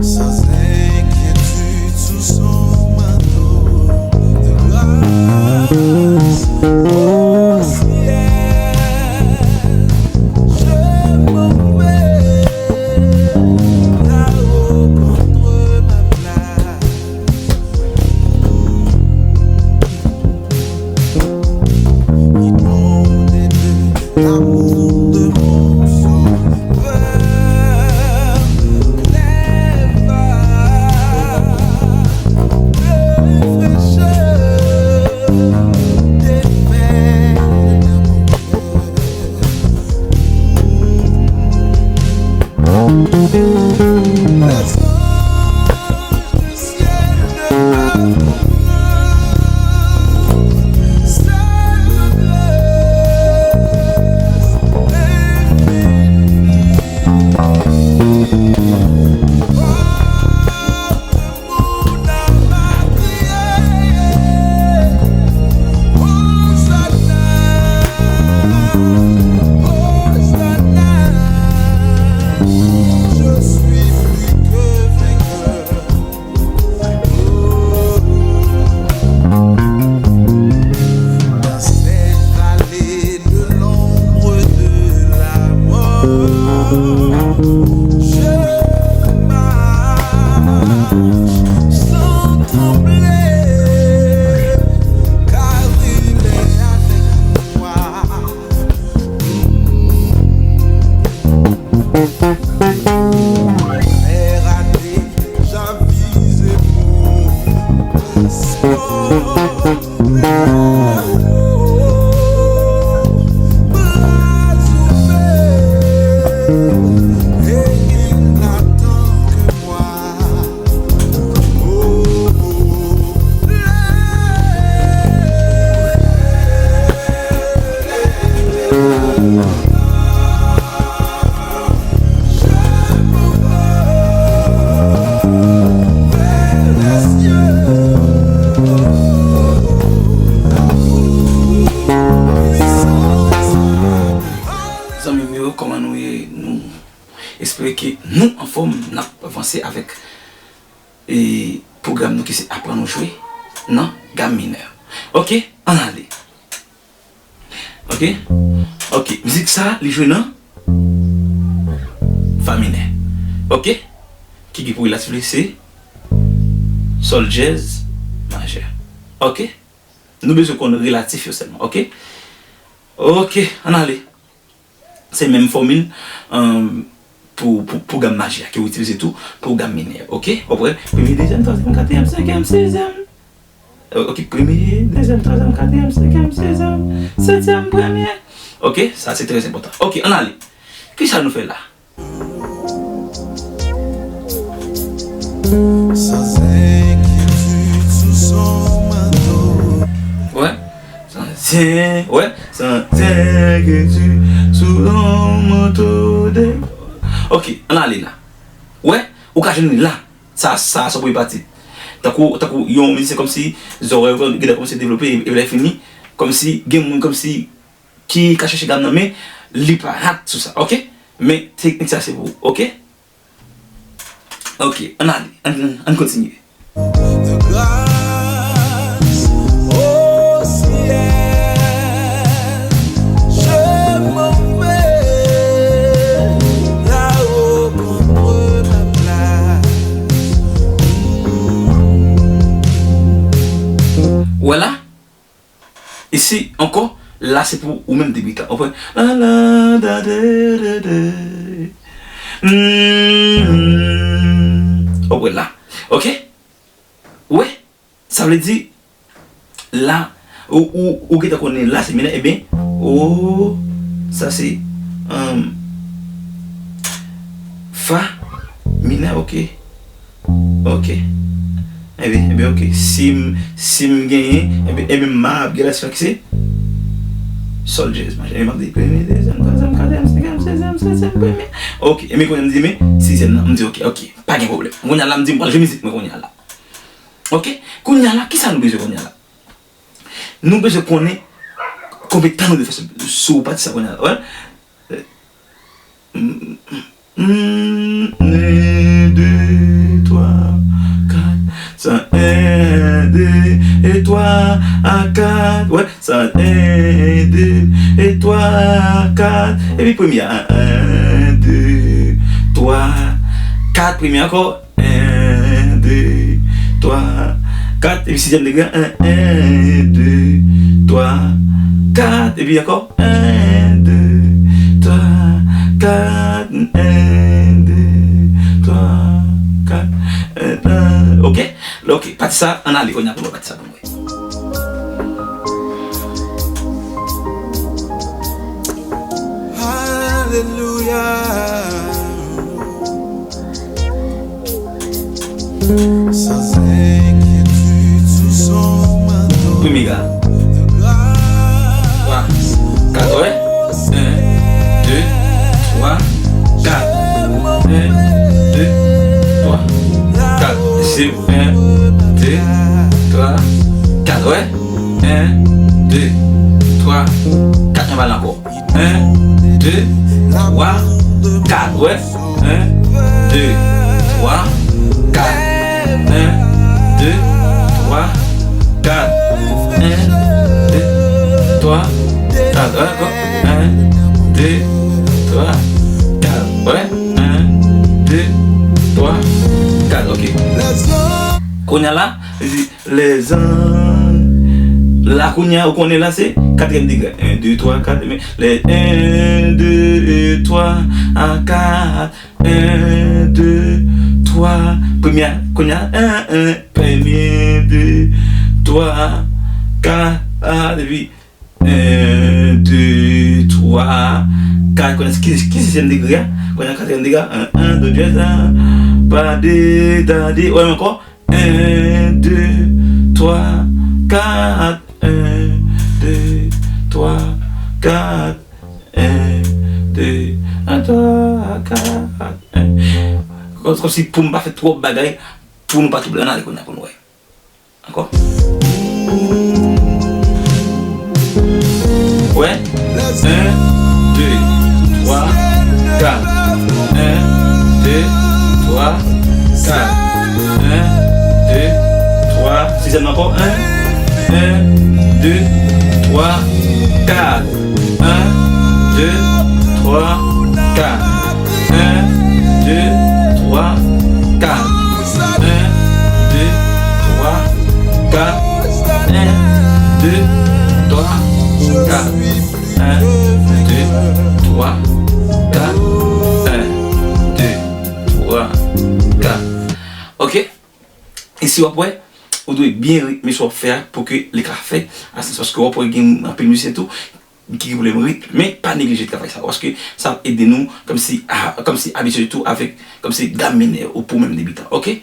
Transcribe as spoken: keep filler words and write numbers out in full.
Sans inquiétude sous son manteau de grâce. Au ciel, je m'en vais là-haut contre ma place. Inondé de l'amour de mon sauveur, lève la fraîcheur des veines de mon cœur. Dans cette vallée de l'ombre de la mort, je marche sans trembler, car il est avec moi. Mer a déjà visé mon passeport. Bras ouverts, et il n'attend que moi. Zanmi m yo, kòman nou ye? Nou espere ke nou anfòm, n ap vanse avèk e pwogram nou ki se aprann ou jwe nan gam minè. Ok, ann ale. Ok? Ok, mizik sa, li jwe nan fa minè. Ok? Ki gen pou relatif li se sòl djèz majè. Ok? Nou bezwen konn relatif yo sèlman. Ok? Ok, ann ale. Se menm fòmil, um, pou, pou, pou gam majè a ke w itilize tou pou gam minè. Ok? W ap wè, premye, dezyèm, twazyèm, katriyèm, senkyèm, sizyèm. Ok, premye, dezyèm, twazyèm, katriyèm, senkyèm, sizyèm, setyèm, premye. Ok, sa se trè enpòtan. Ok, ann ale. Kisa nou fè la? Sans inquiétude sous son manteau. Wè, sans in-, wè, sans inquiétude sous son manteau de. Ok, ann ale la. Wè, ou ka jwenn li la. Sa, sa, sa premye pati. Tankou, tankou yon mizisyen kòmsi zòrèy ou gentan kòmanse devlope, epi lè fini, kòmsi gen moun kòmsi ki ka chèche gam nan, men li pa rat sou sa, ok? Men teknik sa se pou ou, ok? Ok, ann ale, ann, ann kontinye. De grâce au ciel, je m'en vais là-haut contre ma place. Ou wè la? Isi ankò, la se pou ou menm debitan. Ou konprann? La la da de de de. Hmm. Ou konprann la? Ok? Ou wè? Sa vle di, la, ou, ou, ou gentan konnen la se minè, ebyen, o, sa se, um, fa minè, ok. Ok. Ebyen, ebyen, ok. Si m, si m genyen, ebyen, ebyen, m ap gen la ki se sòl djèz majè. Ebyen, m ap di premye, dezyèm, twazyèm, katriyèm, senkyèm, sizyèm, setyèm, premye. Ok. Ebyen, kounye a m di, men sizyèm nan. M di, ok, ok. Pa gen pwoblèm. Kounye a la, m di, m pral jwe mizik mwen kounye a la. Ok? Kounye a la, kisa nou bezwen kounye a la? Nou bezwen konnen konbyen tan nou dwe fè sou, sou pati sa kounye a la. Wè? Mm, mm, mm, en, de, twa, kat. Sa, en, de, e twa, a kat. Wè, sa, en, de, e twa, kat. Epi premye a, en, de, twa, kat. Premye ankò. En, de, twa, kat. Epi sizyèm degre a, en, en, de, twa, kat. Epi ankò. En, de, twa, kat. En, de, twa, kat. En, en. Oke? Oke. Pati sa, ann ale kounye a pou nou wè pati sa pou nou wè. Alelouya. Premye ga. Twa, kat, wè. En, de, twa, kat. En, de, twa, kat. Se en, de, twa, kat, wè. En, de, twa, kat. Anba l ankò. En, de, twa, kat. Wè. En, de, twa, kat. En, de, twa, kat. En, de, twa, kat. Wè ankò. En, de, twa, kat. Wè. En, de, twa, kat. Oke. Kounye a la, li di, lèzanj. La kounye a, ou konnen la se katriyèm degre. En, de, twa, kat. Men, lè, en, de, twa, a kat. En, de, twa. Premye a, kounye a, en, en. Premye, de, twa, kat. Epi, en, de, twa, kat. Konnen ki, ki sizyèm degre a? Konnen katriyèm degre a? En, en, do, dyèz la. Pa de, da, de. Wè, ankò. En, de, twa, kat. En, de, twa, kat. En, de, twa, kat. En. Kòm, kòmsi pou m pa fè twòp bagay, pou nou pa twouble. Ann ale kounye a pou nou wè. Ankò. Wè. En, de, twa, kat. En, de, twa, kat. En, de, twa. Sizyèm nan ankò. En, en, de, twa, kat. En, de, twa, kat. En, de, twa, kat. En, de, twa, kat. En, de, twa, kat. En, de, twa, kat. En, de, twa, kat. Oke? E si w ap wè, ou dwe byen ritme sa w ap fè a pou ke li ka fè a sans, paske w ap wè gen anpil mizisyen tou ki gen pwoblèm ritm, men pa neglije travay sa, paske sa ap ede nou kòmsi, a, kòmsi abitye tou avèk kòmsi gam minè ou pou menm debitan, oke?